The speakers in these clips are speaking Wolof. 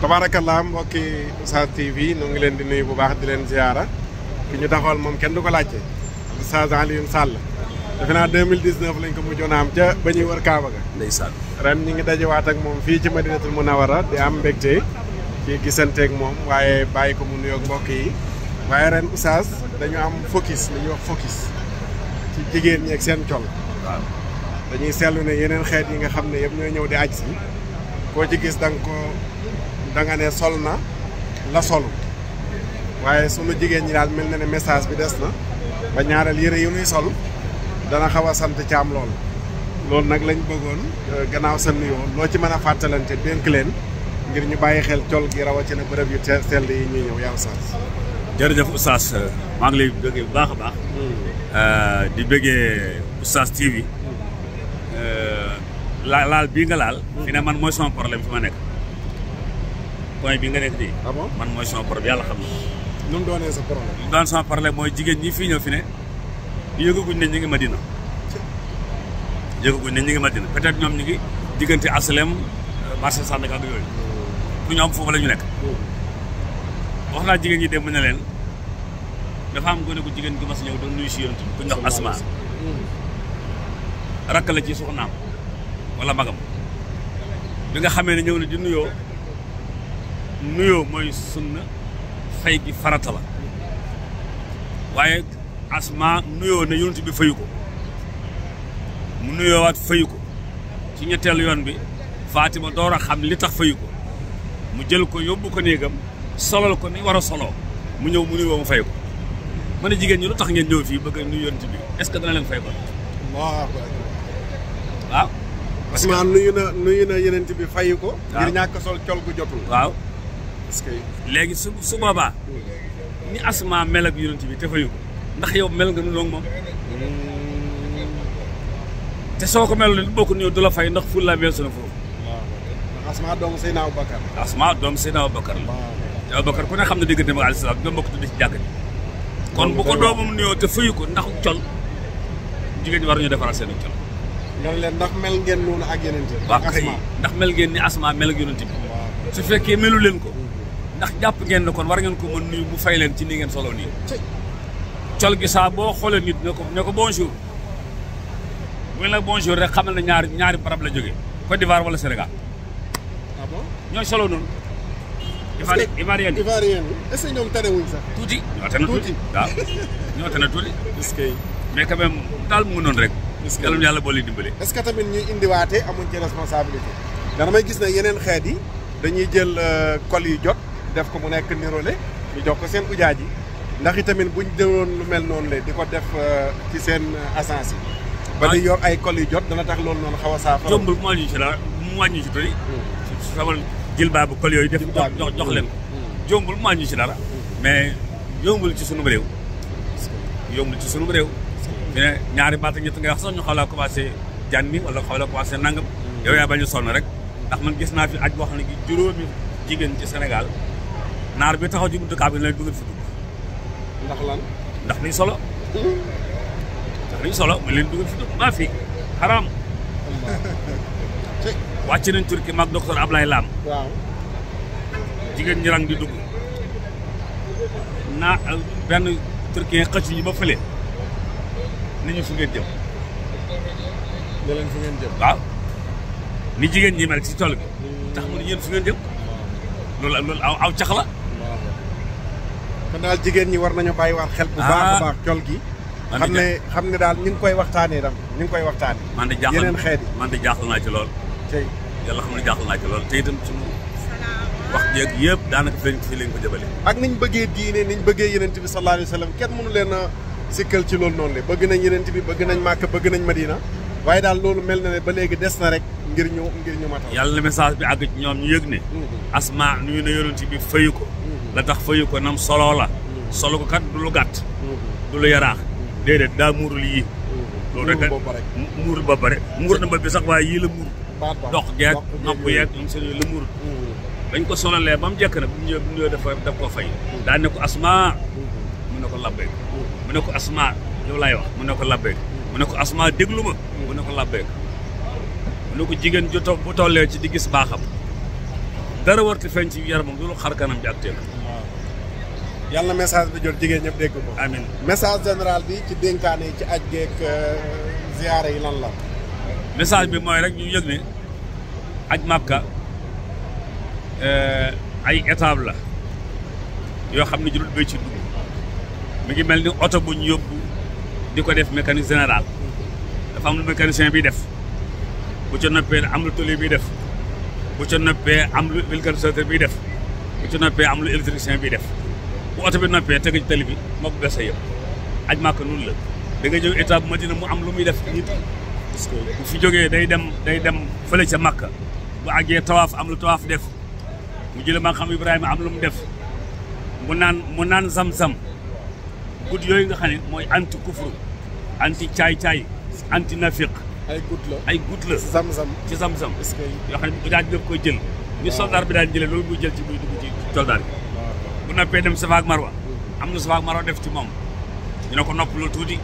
tabarakallah mbokki Oustaz TV ñu ngi leen di nuyu bu baax di leen ziyaara ki ñu taxawal moom kenn du ko laajte Oustaz Alioune Sall defe naa 2019 lañ ko mujjoon a am ca ba ñuy wër Kaaba ga ndeysaan ren ñu ngi dajewaat ak moom fii ci Madinatul Munawwara di am mbégte ci gisanteeg moom waaye bàyyi ko mu nuyoog mbokk yi waaye ren Oustaz dañu am focus li ñuy wax focus ci jigéen ñi ak seen col waaw dañuy seetlu ne yeneen xeet yi nga xam ne yëpp ñooy ñëw di aj si koo ci gis da nga ne sol na la solu waaye sunu jigéen ñi daal mel na ne message bi des na ba ñaareel yëre yu nuy sol dana xaw a sant caam loolu nag lañ bëggoon gannaaw sa nuyoo loo ci mën a fàttalante dénk leen ngir ñu bàyyi xel col gi rawatina bërëb yu sell yi ñuy ñëw yaa Oustaz. jërëjëf Oustaz maa ngi lay bëggee bu baax a baax di bëggee Oustaz TV laal bii nga laal fi ne man mooy sama problème fi ma nekk point bi nga nekk nii man mooy sama problème yàlla xam na nu mu doonee sa problème lu doon sama problème mooy jigéen ñi fii ñëw fi ne yëgaguñ ne ñu ngi Madina peut-être ñoom ñu ngi diggante aslem marché Sandaga ak yooyu fu ñoom foofu la ñu nekk wax naa jigéen ñi dem ne leen dafa am gone gu jigéen gu mas ñëw doon nuyu si yonent bi ku ñu wax Asma rakk la ci soxnaam wala magam bi nga xamee ne ñëw na di nuyoo mooy sunna fay gi farata la waaye Asma nuyoo ne yonent bi fayu ko mu nuyoowaat fayu ko ci ñetteelu yoon bi Fatima door a xam li tax fayu ko mu jël ko yóbbu ko néegam solal ko ni war a soloo mu ñëw mu nuyoo mu fay ko ma ne jigéen ñi lu tax ngeen ñëw fii bëgg a nuyu yonent bi est-ce que dana leen fay ko waaw parce que nuyu na yonent bi fayu ko ngir ñàkk sol col gu jotul waaw parce que léegi su boobaa ni Asma mel ak yonent bi te fayu ko ndax yow mel nga nuyoog moom te soo ko mel ni bokk nuyoo du la fay ndax ful la weesu na foofu Asma doomu Seydina Aboubacar Asma doomu Seydina Aboubacar la te Aboubacar ku ne xam ne diggante ma alayhi salaam ñoom bokk tudd ci jàkk ji kon bu ko doomam nuyoo te fayu ko ndax col jigéen ñi war ñu defaraat seen col nga leen ndax mel ngeen noonu ak yonent bi waaw kay ndax mel ngeen ni Asma mel ak yonent bi su fekkee melu leen ko ndax jàpp ngeen ne kon war ngeen ko mën nuyu mu fay leen ci nii ngeen solo nii col gi saa boo xoolee nit ne ko bonjour bu la bonjour rek xamal na ñaari barab la jógee Côte d'Ivoire wala Sénégal ah bon ñooy solo noonu Ivoirien est-ce que ñoom tanewuñ sax tuuti ñoo tane tuuti waaw ñoo tane tuuti est-ce que mais quand même daal mu ngi noonu rek yàlla na yàlla boole dimbali est-ce que tamit ñuy indiwaatee amuñ ci responsabilité dana may gis ne yeneen xeet yi dañuy jël col yu jot def ko mu nekk nirole ñu jox ko seen ujaaj yi ndax itamit buñ jëloon lu mel noonu la di ko def ci seen assance yi ba di yor ay col yu jot dana tax loolu noonu xaw a saafara jombul mu wàññi ci dara mu wàññi ci tuuti sama jël baabu col yooyu def jox leen ko jombul mu wàññi ci dara mais yombul ci sunu réew fi ne ñaari baat ak ñett ngay wax sax ñu xaw laa commencé jànni wala xaw laa commencé nangam yow yaa bañ a sonn rek ndax man gis naa fi aj boo xam ne gi juróomi jigéen ci Sénégal naar bi taxaw ci buntu Kaaba bi lañ bëgg fi dugg ndax lan ndax niñ solo mu leen dugg fi dugg maa fi xaraam wàcc nañ Turquie mag docteur Ablaye Lam waaw jigéen ñi rang di dugg naa benn Turquie xëcc ñi ba fële ni ñu fu ngeen jëm ne leen fu ngeen jëm waaw ni jigéen ñi mel ci tool bi tax mu ne yéen fu ngeen jëm loolu aw cax la kon daal jigéen ñi war nañu bàyyi war xel bu baax a baax col gi xam ne daal ñu ngi koy waxtaanee tam ñu ngi koy waxtaanee man de jaaxal yeneen xeet yi man de jaaxal naa ci lool tey yàlla xam ne jaaxal naa ci lool te itam suñu wax jeeg yëpp daanaka fii lañ ko jëbale ak niñ bëggee diine niñ bëggee yenent bi sallallahu alayhi wa sallam kenn mënu leen a sikkal ci loolu noonu le bëgg nañ yenent bi bëgg nañ Màkka bëgg nañ Madina waaye daal loolu mel na ne ba léegi des na rek ngir ñu matal yàlla na message bi àgg ci ñoom ñu yëg ne Asma nuyu na yonent bi fayu ko la tax fayu ko nam solo la solo ko kat du lu gàtt du lu yaraax déedéet daa muurul yii loolu rek muurul ba pare muur na ba bi sax waaye yii la muur dox geeg nopp yeeg ñoom seen la muur dañ ko solalee ba mu jekk nag bu ñëwee daf ko fay daa ne ko Asma mu ne ko labbeek mu ne ko Asma yow laay wax mu ne ko labbeek mu ne ko Asma déglu ma mu ne ko labbeek mu ne ko jigéen ju bu tollee ci di gis baaxam dara warti feeñ ci yaramam du lu xar kanam bi ak teel. yàlla message bi jot jigéen ñëpp dégg ko. amiin message général bi ci dénkaane yi ci aj geek ziyaara yi lan la. message bi mooy rek ñu yëg ne aj Màkka ay étape la yoo xam ne jurul béy ci dugg mi ngi mel ni oto bu ñu yóbbu di ko def mécanique général dafa am lu mécanicien bi def bu ca noppee am lu tôlier bi def bu ca noppee am lu vulcanisateur bi def bu ca noppee am lu électricien bi def bu oto bi noppee teg ci tali bi moo ko gasa yëpp aj Màkka noonu la da nga jóg étape Madina mu am lu muy def nit bu fi jógee day dem fële ca Màkka bu àggee tawaaf am lu tawaaf def mu jële maa xam Ibrahima am lu mu def mu naan zam-zam guddi yooyu nga xam ne mooy anti kufru anti caay-caay anti nafiq ay goutte la zam-zam ci zam-zam yoo xam ne bu daal def koy jël ni soldat bi daal jëlee loolu muy jël ci buy dugg ci soldat bi bu noppee dem Safa ak Marwa am na Safa ak Marwa def ci moom ñu ne ko nopp loolu tuuti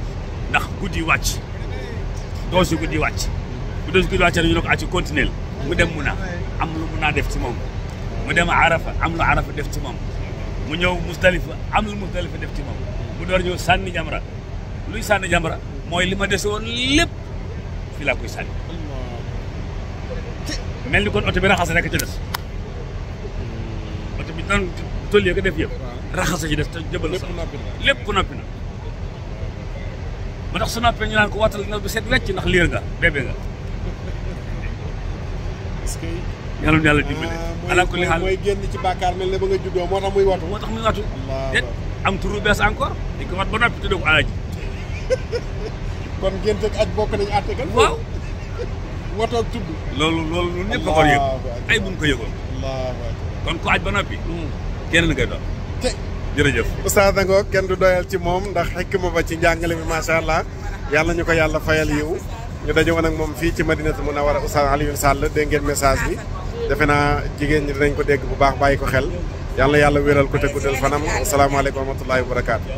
ndax guddi wàcc doosi guddi wàcc bu doosi guddi wàcc ñu ne ko acci continuer mu dem Muna am lu Muna def ci moom mu dem Arafa am lu Arafa def ci moom mu ñëw Musdalifa am lu Musdalifa def ci moom mu door ñëw sànni jamra luy sànni jamra mooy li ma dese woon lépp fii laa koy sànni mel ni kon oto bi raxas rek ci des oto bi doon tollee ko def yëpp raxas ci des te jëbal sax lépp noppi na moo tax su noppee ñu naan ko wattal na bu set wecc ndax liir nga bébé nga yàlla na yàlla dimbali ala kulli xaal mooy génn ci bàkkaar mel ne ba nga juddoo moo tax muy watu déet am turu bees encore di ko wat ba noppi tuddee ko alaaji kon gént ak aj bokk nañu àtte kan waaw watoog tudd loolu ñëpp a ko yëg ay buñ ko yëgoon kon ku aj ba noppi kenn ngay doon jërëjëf Oustaz Dango kenn du doyal ci moom ndax xikma ba ci njàngale mi macha allah yàlla ñu ko yàlla fayal yiw ñu daje woon ak moom fii ci Madinatul Munawwara Oustaz Alioune Sall dégg ngeen message bi defe naa jigéen ñi dinañ ko dégg bu baax bàyyi ko xel yàlla wéral ko te guddal fanam asalaamaaleykum wa rahmatullahi wa barakaatu